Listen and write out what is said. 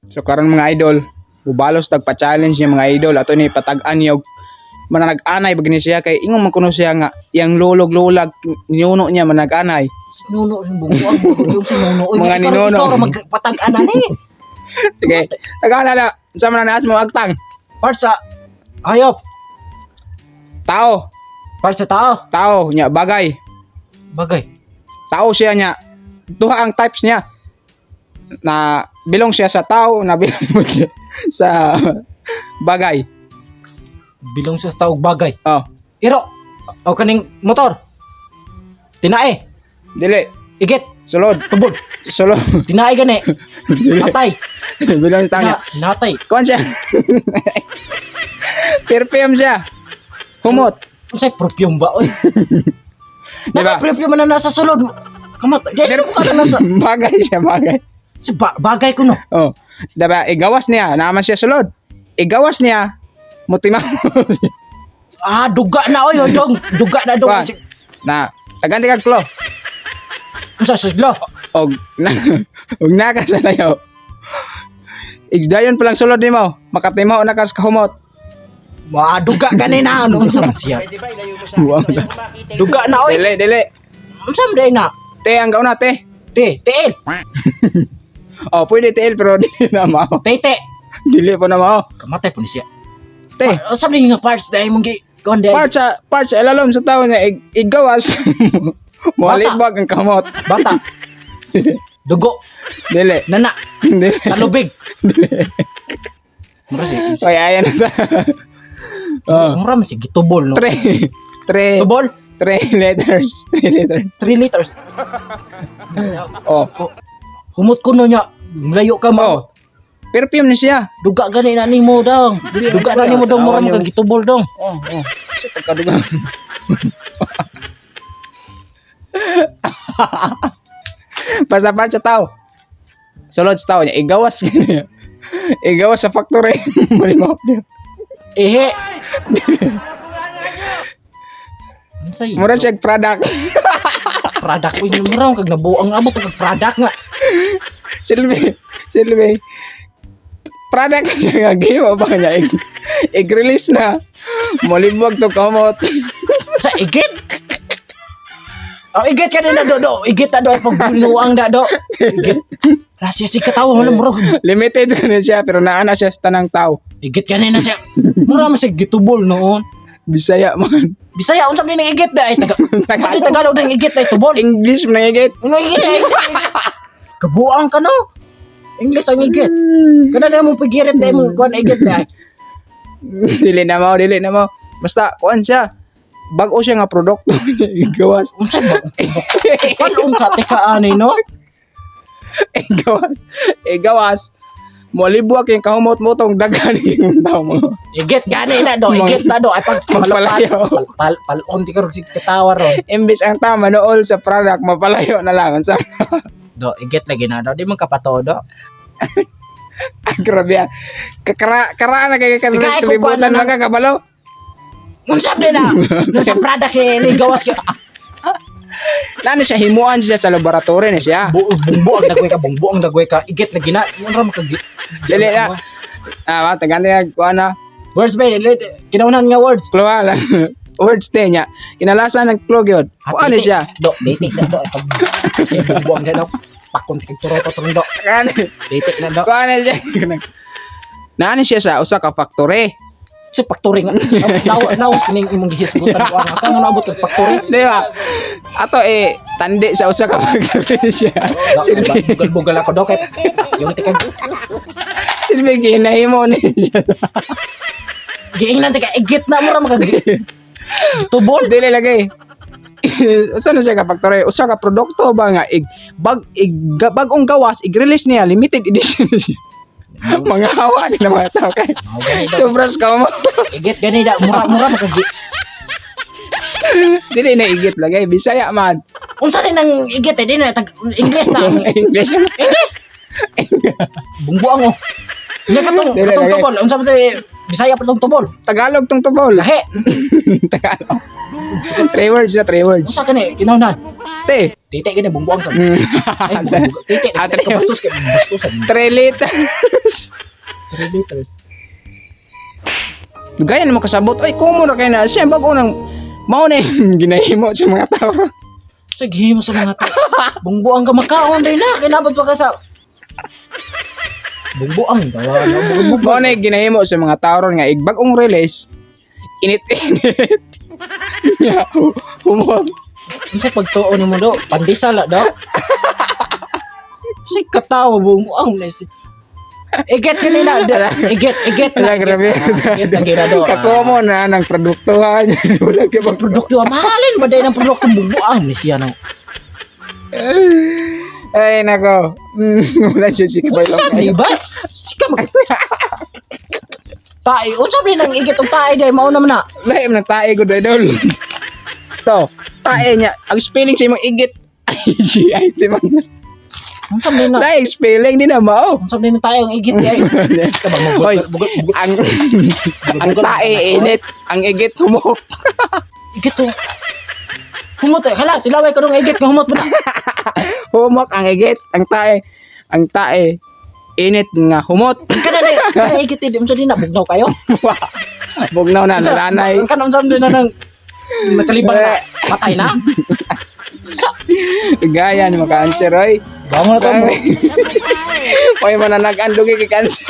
So karon, mga idol, bubalos tag pa-challenge niya, mga idol, ato ni patag-an niya og mananag-anay ba gini siya kay ingon man kuno siya nga iyang lolog lolag ninuno niya manag-anay. Sinuno yung bungkuan mo. Yung sinuno. Uy, Mga ikaw- ninuno. Ikaw ra magpatag-anan eh. Sige, tagaan na sa man naas mo agtang. Part sa hayop. Tao, Part sa tao. Tao nya bagay. Bagay. Tao siya nya. Duha ang types niya. Na belong siya sa tao, na belong siya sa bagay. Bilong sa tao bagay. Oh, Iro. O kaning motor. Tinae. Dili, Igit. Sulod, Tubod. Sulod. Tinae gani. Dili, Atay. belong sa tao niya. Natay. Kuan siya. Perfume siya. Humot. Unsay perfume ba oy? Di ba? Naka perfume na nasa sulod. Kamat. Di mo ka na nasa Bagay siya, bagay. Si bagay ko no. Oh. Diba, igawas niya, naaman siya sulod. Igawas niya, mutima. Ah, duga na oy, oy dong. Duga na dong. Kuan. Na, taganti kag klo. Unsa sudlo? Og na, og naka sa layo. Igdayon pa lang sulod nimo, makatimaw na kas kahumot. Maduga gani na ano unsa man siya. Pwede ba ilayo mo sa akin? Buang Ito? Ayoko makita yung Duga na oy. Dili, dili. Unsa man day na? Te ang gauna te. Te, tiil, Oh, pwede tiil pero dili na mao. tete. Dili po na mao. Kamatay po ni siya. Te, Unsa man nga parts day mong gi kon day? Part sa ilalom sa tao niya igawas. Moalibag ang kamot. Bata. Dugo, Dili. nana, Dili. talubig. Mura si. Kaya ayan na ta. Oh. Mura man si gitubol no. Three. Three. Tubol, Three letters. Three letters. 3 liters. Oh. Humot ko no nya. Layo ka Oh. mo. Perfume ni siya. Duga gani na nimo dong. Duga na nimo dong, mura man kag gitubol dong. Oh. Kasi pagkaduga. Basta part sa tao. Sulod sa tao niya. Igawas niya. Igawas sa factory. Malimaw niya. Ehe. Unsay? Mura siya product. Product uy, mura man kag nabuang abot kag product nga. Silbi. Silbi. Product niya nga. Game ba niya? I-release na. Malibwag to kamot. Sa igit. Oh, igit ka na do do. Igit na do ay pagbinuang na do. Igit. Rasya si katawa wala mura. Limited na siya pero naana siya sa tanang tao. Igit ka na siya. Mura man siya gitubol noon. Bisaya man. Bisaya unsa man ning igit da ay taga. Tagalog, Tagalog nang igit ay tubol. English man igit. Ano igit ay? Kabuang ka no. English ang igit. Kana na mong pigirit dai mong kuan igit da. Dili na mo, dili na mo. Basta kuan siya. Bag-o siya nga produkto. Igawas. Unsa ba? Palong ka teka ani no? Igawas. Igawas. Molibwak yung kahumot mo tong daghan yung tao mo. Igit gani na do, igit na do ay pag Magpalayo. Pal pal palon ti karon si katawa ron. Imbis ang tao manool sa product, mapalayo na lang. Unsa? Do, igit lagi na do, di man kapatodo. Grabe ah. Kakara karaan na kay Ikaw, ay, kalibutan kukuha na mga kabalo. Unsa man na? Nasa product eh, ni gawas ka. Nano siya himuan siya sa laboratory ni siya. Bungbo ang dagway ka, bungbo ang dagway ka. Igit lagi na. Unsa man kag Dili na. Ah, tagan niya kuan na. Words ba? Kinaunan nga words. Kluwa lang. Words te niya. Kinalasan ng clue gyud. Kuan ni siya. Do, diti na do. Pag bungbo ang do. Pakon kag turo to do. Kuan Diti na do. kuan ni siya. Naani siya sa usa ka factory. Sa factory nga. Law law kining imong gihisgutan ko ang atang naabot kag factory. Di ba? Ato eh tandi sa usa ka factory siya. Silbi, Bugal-bugal ako do kay yung tikag silbi ginahimo ni siya. giingnan tika igit na mo ra makag tubol. Dili lagi. Usa na siya ka factory, usa ka produkto ba nga ig bag ig, bag-ong gawas, ig-release niya limited edition siya. Mga hawa nila mga tao kay. Sobras ka mo. Igit gani da mura-mura makag Dili na igit lagi Bisaya man. Unsa rin ang igit eh di na tag English na. English. English. Bungbuang oh. Nya katong Dili, katong lagi. tubol unsa ba to eh, Bisaya pa tong tubol. Tagalog tong tubol. Lahi. Tagalog. Three words na, three words. Unsa kani kinahanglan? Te. Tite gani bungbuang sa. Ay, tite. Ah, Tite bastos kay bastos. 3 liters. 3 liters. Gaya na makasabot. Oy, kumo na kayo na. Siya, bago nang mao na yung ginahimo sa mga tao. Sige mo sa mga tao. Bungbuang ka makaon din na kinabot pa ka sa Bungbuang dawa. Mao na yung ginahimo sa mga tao ron nga igbagong release init-init. Ya, humot. Unsa pagtuo nimo do? Pandesal la do. Sig katawa bungbuang na si. Iget kanina, iget, iget na. Wala, grabe. Iget na gina do. Kakuha na ng produkto ha. Wala ka Sa bang produkto, mahalin ba dahil ng produkto bungbuang ni siya no? Ay, nako. Wala siya si Kabay Unsa di ba? Sika mag Tae, unsa ba nang igit og tae day mao naman na. Lahi man ang tae ko, idol. To, tae niya. Ang spelling sa imong igit. I G I T man. Unsa ba na? Lahi spelling di na mao. Unsa ba nang tae ang igit day? Sika ba Hoy, bugot bugot ang tae init, ang igit humok. Igit to. Humot eh. Hala, tilaway ko nung igit nga humot mo na. Humok ang igit, ang tae, ang tae init nga humot. Kana na, kana igit di unsa din na bugnaw kayo. Bugnaw na nalanay. Kana unsa din na nang nakalibang na patay na. Gaya ni maka-answer oy. Bangon na to. Oy mananagan dugi kay cancer.